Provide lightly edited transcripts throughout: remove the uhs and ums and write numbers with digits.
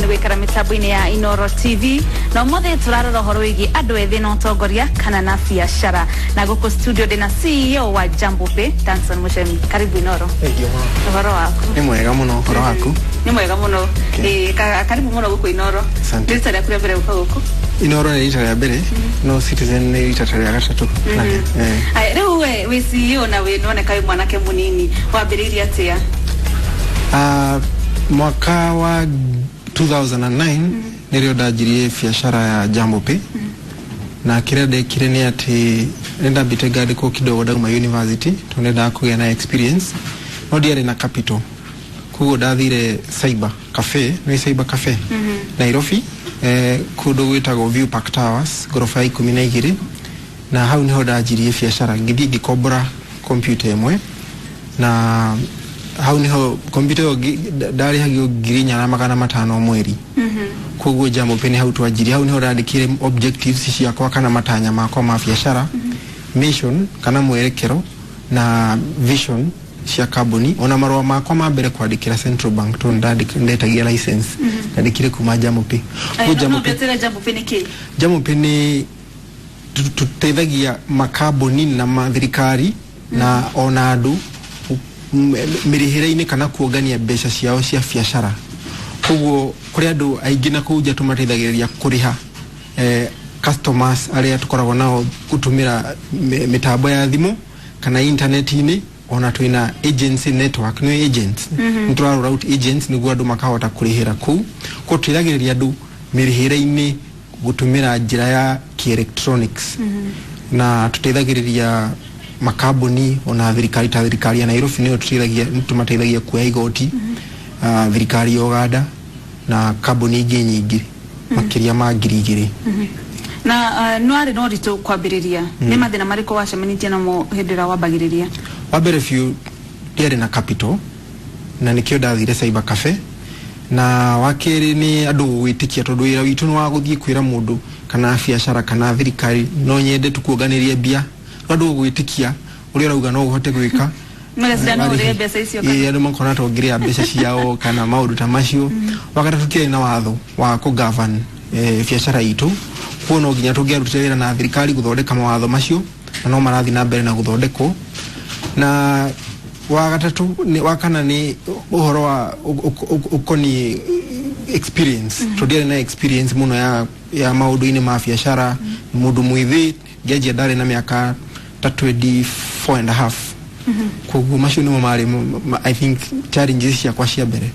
Nĩ gwĩkara mĩtambo-inĩ ya Inoro TV na ũmũthĩ tũrarora ũhoro wĩgiĩ andũ ethĩ na ũtongoria kana na biacara, na gũkũ studio ndĩna CEO wa Jambo Pay, Danson Muchemi. Karibu Inoro. Thengiũ mũno. Ũhoro waku? Nĩ mwega mũno. Ũhoro waku? Nĩ mwega mũno. Karibu mũno gũkũ Inoro. Asante. Nĩ rita rĩaku rĩa mbere gũka gũkũ? Inoro nĩ rita rĩa mbere, no Citizen nĩ rita ta rĩa gatatũ. Aya, rĩu we wĩ CEO na wĩ noneka wĩ mwanake mũnini, wambĩrĩirie atĩa? Ah, mwaka wa 2009 nĩrĩo ndanjirie biacara ya Jambo Pay, na kĩrĩa ndekire nĩ atĩ nĩ ndambĩte ngandĩkwo kidogo ndauma university, tondũ nĩndaga kũgĩa na experience, no ndiarĩ na capital. Koguo ndathire cyber cafe, nĩ cyber cafe Nairobi, kũndũ gwĩtagwo View Park Towers, ngoroba ya 12, na hau niho ndanjirie biacara. Ngĩthiĩ ngĩkombora kompyuta ĩmwe, na hau niho kompyuta ĩyo ndarĩhagio 4,500 mweri. Koguo Jambo Pay nĩ hau twanjirie. Hau niho ndandĩkire objectives ciakwa kana matanya makwa ma biacara, mission kana mwerekero na vision cia kambuni, ona marũa makwa ma mbere kwandĩkĩra Central Bank, tondũ ndetagia license, ndandĩkire kuma Jambo Pay. Koguo Jambo Pay No, Jambo Pay nĩ kĩ? Jambo Pay nĩ tũteithagia makambuni na mathirikari na ona andũ mĩrĩhĩre-inĩ kana kuongania mbeca ciao cia biacara. Koguo kũrĩ andũ aingĩ na kũu nja tũmateithagĩrĩria kũrĩha customers arĩa tũkoragwo nao gũtũmĩra mĩtambo ya thimũ kana internet-inĩ. Ona twĩna agency network, nĩ agents, nĩ tũra roll out agents nĩguo andũ makahota kũrĩhĩra kũu. Koguo tũteithagĩrĩria andũ mĩrĩhĩre-inĩ gũtũmĩra njĩra ya kĩ-electronics, na tũteithagĩrĩria makambuni ona thirikari, ta thirikari ya Nairobi nĩyo tũteithagia, nĩ tũmateithagia kuoya igoti, thirikari ya Uganda na kambuni ingĩ nyingĩ makĩria ma 2,000. Na nĩ warĩ na ũritũ kwambĩrĩria? Nĩ mathĩna marĩkũ wacemanĩtie namo hĩndĩ ĩrĩa wambagĩrĩria? Wa mbere biũ, ndiarĩ na capital, na nĩkĩo ndathire cyber cafe. Na wa kerĩ nĩ andũ gwĩtĩkia, tondũ wĩra witũ nĩ wa gũthiĩ kwĩra mũndũ kana biacara kana thirikari, no nyende tũkuonganĩrie mbia, no andũ gwĩtĩkia ũrĩa ũrauga no ũhote gwĩka. Mareciria no ũrĩe mbeca icio kana? Ĩĩ, andũ makona ta ũngĩrĩa mbeca ciao kana maũndũ ta macio. Wa gatatũ, tũtiarĩ na watho wa kũgovern biacara itũ, kuo no nginya tũngĩarutire wĩra na thirikari gũthondeka mawatho macio, na no marathiĩ na mbere na gũthondekwo. Na wa gatatũ nĩ, wa kana nĩ ũhoro wa ũkoniĩ experience, tondũ ndiarĩ na experience mũno ya maũndũ-inĩ ma biacara. Mũndũ mwĩthĩ, ngĩanjia ndarĩ na mĩaka ta 24 and a half. Koguo macio nĩmo marĩ I think challenges ciakwa cia mbere.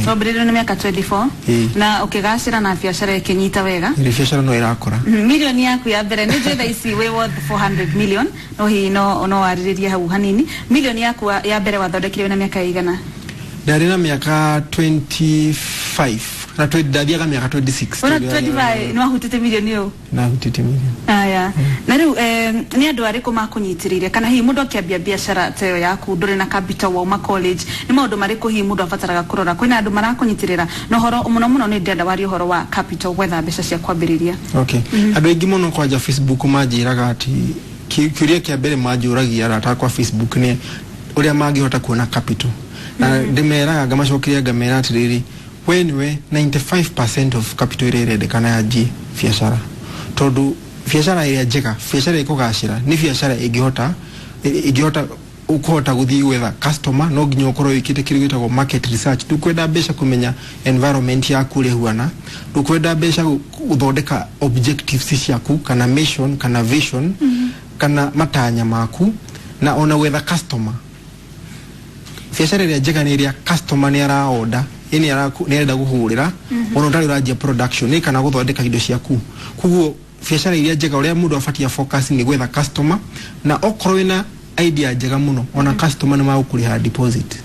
Wambĩrĩirie na mĩaka 24? Ĩĩ. Na ũkĩgacĩra na biacara ĩkĩnyita wega? Ĩrĩ biacara no ĩrakũra. Milioni yaku ya mbere, nĩ njũĩ thaa ici wĩ worth 400 million, no hihi no warĩrĩrie hau hanini, milioni yaku ya mbere wathondekire wĩna mĩaka ĩigana? Ndarĩ na mĩaka 25 na 20, ndathiaga mĩaka 26. Ona 25 nĩ wahutĩte milioni ũũ? Nahutĩte milioni. Aya, na rĩu nĩ andũ arĩkũ makũnyitĩrĩire, kana hihi mũndũ akĩambia biacara ta ĩyo yaku, ndũrĩ na capital, wauma college, nĩ maũndũ marĩkũ hihi mũndũ abataraga kũrora? Kwĩna andũ marakũnyitĩrĩra? Na ũhoro mũno mũno nĩ ndĩrenda warie ũhoro wa capital, gwetha mbeca cia kwambĩrĩria. Okay, andũ aingĩ mũno kwanja Facebook manjĩraga atĩ kĩũria kĩa mbere manjũragia arata akwa Facebook nĩ ũrĩa mangĩhota kuona capital, na ndĩmeraga, ngamacokeria ngamera atĩrĩrĩ, we nĩwe 95% of capital ĩrĩa ĩrendekana yanjie biacara, tondũ biacara ĩrĩa njega, biacara ĩkũgacĩra, nĩ biacara ĩngĩhota ũkũhota gũthiĩ gwetha customer. No nginya ũkorwo wĩkĩte kĩndũ gĩtagwo market research. Ndũkwenda mbeca kũmenya environment yaku ũrĩa ĩhuana, ndũkwenda mbeca gũthondeka objectives ciaku kana mission kana vision kana matanya maku, na ona gwetha customer. Biacara ĩrĩa njega nĩ ĩrĩa customer nĩ araorder, ĩ nĩ arenda gũhũrĩra ona ũtarĩ ũranjia production ĩ kana gũthondeka indo ciaku. Koguo biacara iria njega, ũrĩa mũndũ abatie focus nĩ gwetha customer, na okorwo wĩna idea njega mũno, ona customer nĩ magũkũrĩha deposit.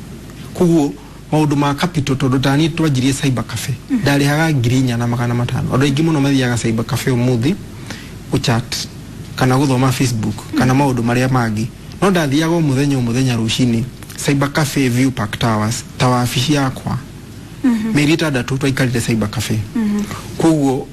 Koguo maũndũ ma capital, tondũ tani twanjirie cyber cafe ndarĩhaga 4,500. Andũ aingĩ mũno mathiaga cyber cafe ũmũthĩ gũchat kana gũthoma Facebook kana maũndũ marĩa mangĩ, no ndathiaga o mũthenya o mũthenya rũcinĩ cyber cafe, View Park Towers, ta wabici yakwa. Mĩeri 6 twaikarire cyber cafe. Koguo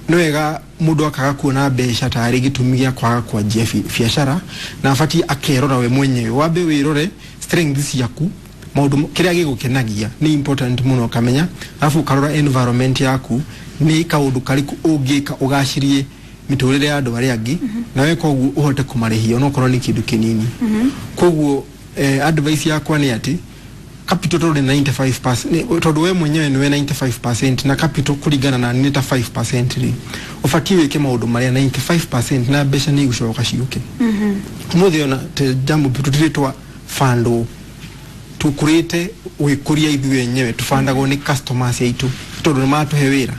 nĩ wega mũndũ akaga kuona mbeca tarĩ gĩtũmi gĩa kwaga kwanjia biacara, na abatiĩ akerora we mwenyewe, wambe wĩrore strengths ciaku. Maũndũ kĩrĩa gĩgũkenagia nĩ important mũno ũkamenya, arabu ũkarora environment yaku nĩ kaũndũ karĩkũ ũngĩka ũgacirie mĩtũrĩre ya andũ arĩa angĩ, na weka ũguo ũhote kũmarĩhia onokorwo nĩ kĩndũ kĩnini. Koguo advice yakwa nĩ atĩ capital tondũ nĩ 95%, tondũ we mwenyewe nĩwe 95% na capital kũringana na nĩ ta 5% rĩ, ũbatiĩ wĩke maũndũ marĩa 95% na mbeca nĩ igũcoka ciũke. Ũmũthĩ ona te Jambo tũtirĩ twa fund, tukurite gwikuria ithuĩ enyewe, tubandagwo nĩ customers aitũ tondũ nĩ matũhe wĩra.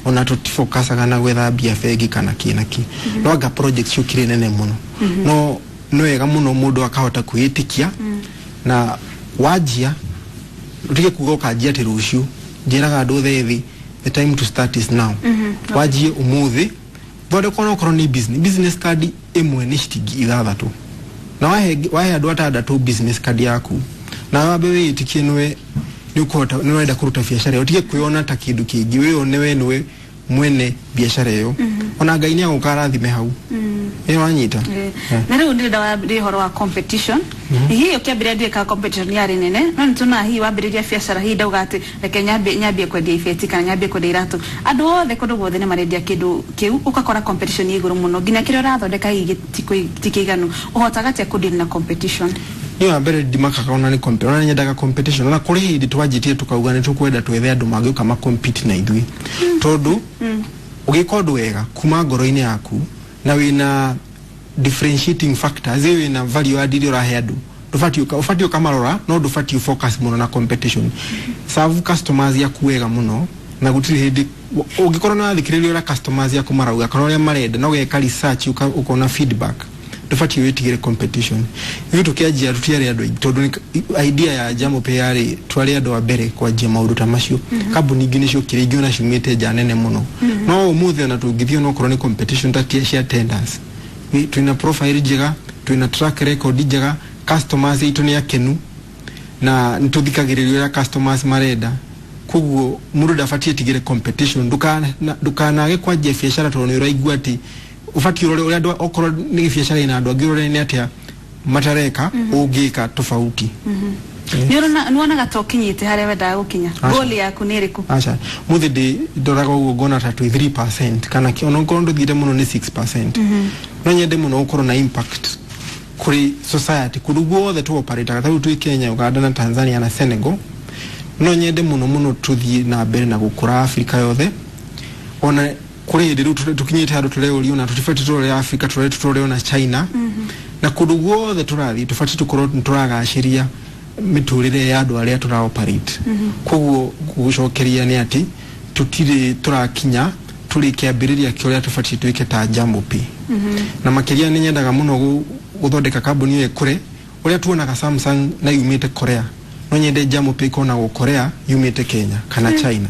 Ona tũtifokasaga na gwetha mbia bengi kana kĩ na kĩ, no anga project ciũkire nene mũno, no nĩ wega mũno mũndũ akahota kwĩĩtĩkia na wanjia utige kuga ũkanjia atĩ rũciũ. Njĩraga andũ othe ethĩ, the time to start is now. Wanjie ũmũthĩ, thondeka onokorwo nĩ business card ĩmwe nĩ ciringi 6, na wahe andũ atandatũ business card yaku, na wambe wĩĩtĩkie nĩwe nĩ ũkũhota, nĩ ũrenda kũruta biacara ĩyo, ũtige kwĩona ta kĩndũ kĩngĩ, wĩyone we nĩwe mwene biacara ĩyo, ona Ngai nĩ agũka arathime hau. Ĩ wanyita? Na rĩu ndĩrenda wambĩrĩrie ũhoro wa competition. Hihi ũkĩambĩrĩria ndiũĩ competition yarĩ nene, no nĩ tuonaga hihi wambĩrĩria biacara, hihi ndauga atĩ reke nyambie kwendia ibeti kana nyambie kwendia iratũ, andũ othe kũndũ guothe nĩ marendia kĩndũ kĩu, ũgakora competition ĩ igũrũ mũno, nginya kĩrĩa ũrathondeka hihi ti kĩiganu. Ũhotaga atĩa kũdeal na competition? Niĩ wa mbere ndimakaga ona nĩ ona nyendaga competition. Ona kũrĩ hĩndĩ twanjĩtie tukauga nĩ tũkwenda twethe andũ mangĩũka ma compete na ithuĩ, tondũ ũgĩka ũndũ wega kuma ngoro-inĩ yaku na wĩna differentiating factors, ĩ wĩna value add iria ũrahe andũ, ndũbatiĩ ũbatiĩ ũkamarora, no ndũbatiĩ focus mũno na competition. Serve customers yaku wega mũno, na gũtirĩ hĩndĩ ũngĩkorwo nĩ wathikĩrĩria ũrĩa customers yaku marauga kana ũrĩa marenda na ũgeka research ũkona feedback, ndũbatiĩ wĩtigĩre competition. Ithuĩ tũkĩanjia tũtiarĩ andũ aingĩ, tondũ idea ya Jambo Pay yarĩ twarĩ andũ a mbere kwanjia maũndũ ta macio. Kambuni ingĩ nĩ ciokire, ingĩ ona ciumĩte nja nene mũno, no ũmũthĩ ona tũngĩthiĩ onokorwo nĩ competition ta cia tenders, twĩna profile njega, twĩna track record njega, customers aitũ nĩ akenu na nĩ tũthikagĩrĩria ũrĩa customers marenda. Koguo mũndũ ndabatiĩ etigĩre competition. Ndũkanage kwanjia biacara tondũ nĩ ũraigua atĩ ũbatiĩ ũrore ũrĩa andũ, okorwo nĩ biacara ĩna andũ angĩ, ũrore nĩ atĩa matareka ũngĩka tofauti. Nĩ ũrona, nĩ wonaga ta ũkinyĩte harĩa wendaga gũkinya? Aca. Goal yaku nĩ ĩrĩkũ? Aca, mũthĩ ndĩ ndoraga ũguo ngona ta twĩ 3% kana ona okorwo ndũthiĩte mũno nĩ 6%. No nyende mũno gũkorwo na impact kũrĩ society kũndũ guothe tũoperataga. Ta rĩu twĩ Kenya, Uganda na Tanzania na Senegal. No nyende mũno mũno tũthiĩ na mbere na gũkũra Afrika yothe. Ona kũrĩ hĩndĩ rĩu tũkinyĩte handũ tũreũrio na tũtibatiĩ tũrore Afrika, tũrore tũrore ona China na kũndũ guothe tũrathiĩ, tũbatiĩ tũkorwo nĩ tũragacĩria mĩtũrĩre ya andũ arĩa tũra operate. Koguo gũcokeria nĩ atĩ tũtirĩ tũrakinya, tũrĩ kĩambĩrĩria kĩa ũrĩa tũbatiĩ twĩke ta Jambo Pay. Na makĩria nĩ nyendaga mũno gũthondeka kambuni ĩyo ĩkũre ũrĩa tuonaga Samsung na yumĩte Korea. No nyende Jambo Pay ĩkonagwo Korea yumĩte Kenya kana China.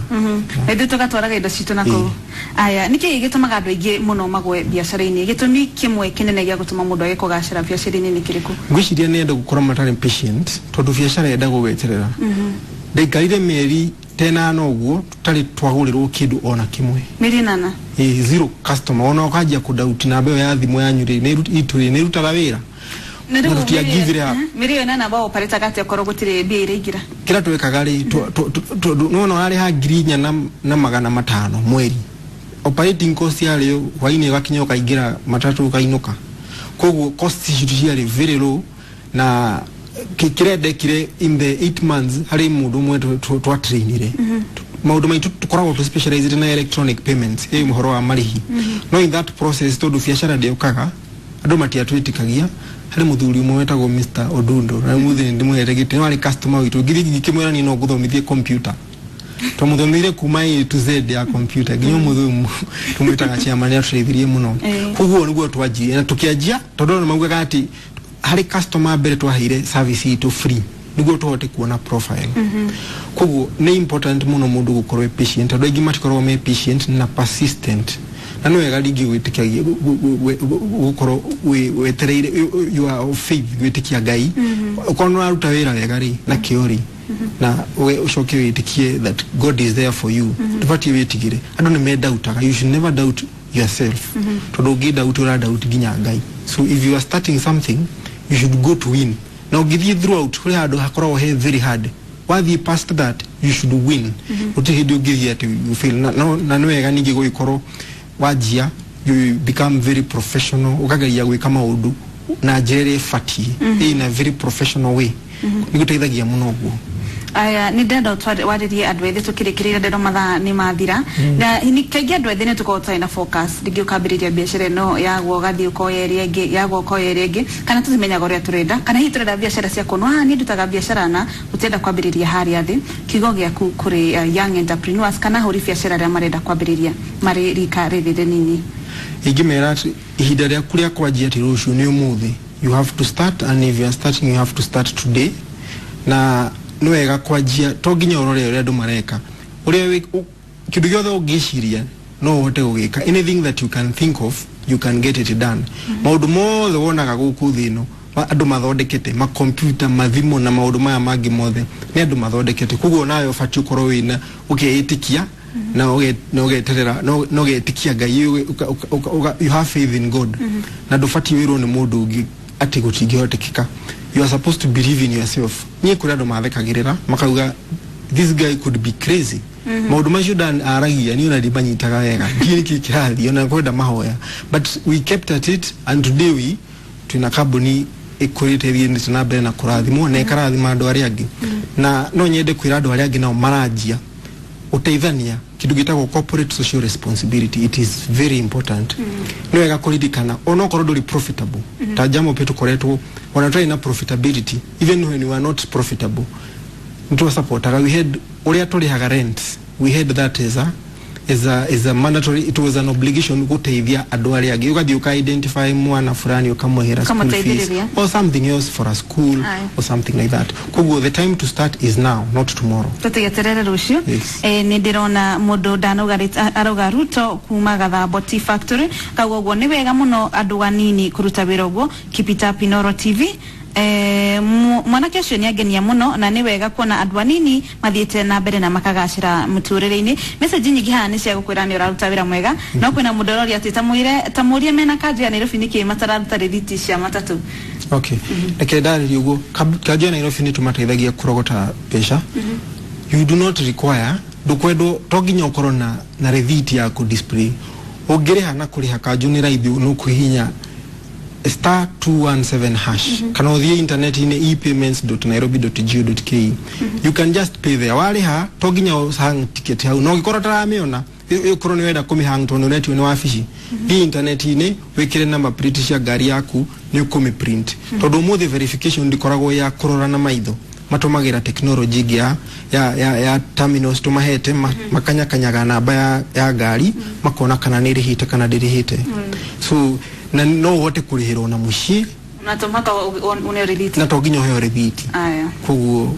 Na ithuĩ tũgatwaraga indo citũ na kũu. Aya, nĩkĩ gĩtũmaga andũ aingĩ mũno magwe biacara-inĩ? Gĩtũmi kĩmwe kĩnene gĩa gũtũma mũndũ age kũgacĩra biacara-inĩ nĩ kĩrĩkũ? Ngwĩciria nĩ andũ gũkorwo matarĩ patient, tondũ biacara yendaga gweterera. Ndaikarire mĩeri 8 ũguo tũtarĩ twagũrĩrwo kĩndũ ona kĩmwe. Mĩeri 8? Ĩ, zero customer. Ona ũkanjia kũdoubt namba ĩyo ya thimũ yanyu rĩ, nĩ itũ rĩ, nĩ ĩrutaga wĩra? Na rĩu Na tũtia give it up. Mĩeri ĩyo 8 wa operataga atĩa okorwo gũtirĩ mbia iraingĩra? Kĩrĩa twekaga rĩ, tondũ nĩwona ũrarĩha 4,500 mweri, operating cost yarĩ hwainĩ ũgakinya ũkaingĩra matatũ ũkainũka. Koguo cost citũ ciarĩ very low. Na kĩrĩa ndekire in the 8 months, harĩ mũndũ ũmwe twatrainire maũndũ maitũ, tũkoragwo tũ specialized na electronic payments, ĩ ũhoro wa marĩhi. No in that process, tondũ biacara ndĩũkaga, andũ matiatwĩtĩkagia. Harĩ mũthuri ũmwe wetagwo Mr Odundo, na mũthĩ nĩ ndĩmũhete gĩtĩ, nĩ warĩ customer witũ. Ngĩthiĩ ngĩkĩmwĩra niĩ no ngũthomithie computer, twamũthomithire kuma A to Z ya computer nginya ũmũthĩ ũyũ tũmwĩtaga chairman, nĩ atũteithirie mũno. Koguo nĩguo twanjirie na tũkĩanjia, tondũ andũ maugaga atĩ harĩ customer mbere twaheire service itũ free nĩguo tũhote kuona profile. Koguo nĩ important mũno mũndũ gũkorwo e patient, andũ aingĩ matikoragwo me patient na persistent. Na nĩ wega rĩngĩ gwĩtĩkagia gũkorwo wetereire, you are of faith, gwĩtĩkia Ngai. Okorwo nĩ ũraruta wĩra wega rĩ na kĩo rĩ, na we ũcoke wĩtĩkie that God is there for you, ndũbatiĩ wĩtigĩre. Andũ nĩ mendautaga, you should never doubt yourself, tondũ ũngĩ doubt ũra doubt nginya Ngai. So if you are starting something, you should go to win. Na ũngĩthiĩ throughout kũrĩ handũ hakoragwo he very hard, wathiĩ past that you should win. Gũtirĩ hĩndĩ ũngĩthiĩ atĩ you fail. Na nĩ wega ningĩ gũgĩkorwo wanjia you become very professional, ũkageria gwĩka maũndũ na njĩra ĩrĩa ĩbatiĩ, in a very professional way. Nĩ gũteithagia mũno ũguo. Aya, nĩ ndenda warĩrie andũ ethĩ tũkĩrĩkĩrĩria ndero, mathaa nĩ mathira. Na kaingĩ andũ ethĩ nĩ tũkoragwo tũtarĩ na focus, rĩngĩ ũkambĩrĩria biacara ĩno yagwo, ũgathiĩ ũkoya ĩrĩa ĩngĩ, yagwo ũkoya ĩrĩa ĩngĩ, kana tũtimenyaga ũrĩa tũrenda, kana hihi tũrenda biacara cia kuonwo, ah, niĩ ndutaga biacara na gũtienda kwambĩrĩria harĩa thĩ. Kiugo gĩaku kũrĩ young entrepreneurs kana ahũri biacara arĩa marenda kwambĩrĩria marĩ rika rĩrĩ rĩnini? Ingĩmera atĩ ihinda rĩaku rĩa kwanjia ti rũciũ, nĩ ũmũthĩ. You have to start, and if you are starting, you have to start today. Na nĩ wega kwanjia, to nginya ũrore ũrĩa andũ mareka. Ũrĩa kĩndũ gĩothe ũngĩciria no ũhote gũgĩka. Anything that you can think of, you can get it done. Maũndũ mothe wonaga gũkũ thĩ ĩno andũ mathondekete, makompiuta, mathimũ na maũndũ maya mangĩ mothe nĩ andũ mathondekete. Koguo nawe ũbatiĩ ũkorwo wĩna ũkeĩtĩkia na ũgeterera na ũgetĩkia Ngai, you have faith in God, na ndũbatiĩ wĩrwo nĩ mũndũ ũngĩ atĩ gũtingĩhotekeka. You are supposed to believe in yourself. Niĩ kũrĩ andũ mathekagĩrĩra makauga, "This guy could be crazy." Maũndũ macio Dan aragia niĩ ona ndimanyitaga wega, ndiĩ nĩkĩ kĩrathiĩ, ona kwenda mahoya, but we kept at it and today we twĩna kambuni ĩkũrĩte, ĩthiĩte na mbere na kũrathimwo na ĩkarathima andũ arĩa angĩ. Na no nyende kwĩra andũ arĩa angĩ nao maranjia ũteithania kĩndũ gĩtagwo corporate social responsibility. It is very important. Nĩ wega kũririkana onokorwo ndũrĩ profitable, ta Jamo Pay tũkoretwo ona tũrĩ na profitability, even when we are not profitable nĩtwasapotaga. We had ũrĩa tũrĩhaga rent, we had that as a mandatory, it was an obligation gũteithia andũ arĩa angĩ. Ũgathiĩ ũka identify mwana fulani, ũkamũhĩra school fees Ũkamũteithĩrĩria. or something else for a school or something like that. Koguo the time to start is now, not tomorrow. Tũtigeterere rũciũ. Yes. Nĩ ndĩrona mũndũ ndanauga arauga Ruto kuma Gathambo Tea Factory, kauga ũguo nĩ wega mũno andũ anini kũruta wĩra ũguo. Keep it up, Inoro TV. Mwanake ũcio nĩ angenia mũno na nĩ wega kuona andũ anini mathiĩte na mbere na makagacĩra mũtũrĩre-inĩ. Message nyingĩ haha nĩ cia gũkwĩra nĩ ũraruta wĩra mwega, no kwĩna mũndũ ũroria atĩ tamwĩre tamũrie mena kanjũ ya Nairobi nĩkĩ matararuta rĩthiti cia matatũ. Okay, reke ndarĩrie ũguo. Kanjũ ya Nairobi nĩ tũmateithagia kũrogota mbeca. You do not require, ndũkwendwo, to nginya ũkorwo na rĩthiti ya kũ display. Ũngĩrĩha na kũrĩha kanjũ nĩ raithi, nĩ ũkũhihinya *217# kana ũthiĩ internet-inĩ epayments.nairobi.go.ke. You can just pay there. Warĩha to nginya hang ticket hau, na ũngĩkorwo ũtaramĩona, ũkorwo nĩ wenda kũmĩhang tondũ nĩ ũretio nĩ wabici, thiĩ internet-inĩ wĩkĩre number plate cia ngari yaku, nĩ ũkũmĩ print, tondũ ũmũthĩ verification ndĩkoragwo ya kũrora na maitho, matũmagĩra technology ĩngĩ ya terminals tũmahete, makanyakanyaga namba ya ngari, makona kana nĩ ĩrĩhĩte kana ndĩrĩhĩte. So na no ũhote kũrĩhĩrwo na mũciĩ. Na to mũhaka ũneo rĩthiti. Na to nginya ũheo rĩthiti. Aya. Koguo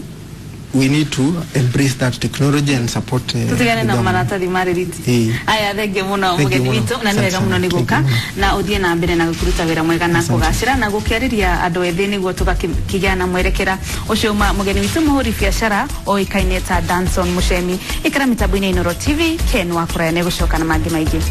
we need to embrace that technology and support Tutigane the na government. maratathi ma rĩthiti. Ĩĩ. Aya, thengiũ mũno Thank you mũgeni mũno. witũ, na nĩ wega Asante mũno nĩ sana. gũka Thank you. Na ũthiĩ na mbere na kũruta wĩra mwega na Asante. kũgacĩra na gũkĩarĩria andũ ethĩ nĩguo tũgakĩgĩa na mwerekera ũcio. Uma mũgeni witũ mũhũri biacara oĩkaine ta Danson Muchemi. Ikara mĩtambo-inĩ ya Inooro TV. Ken wa kũraya nĩ gũcoka na mangĩ maingĩ.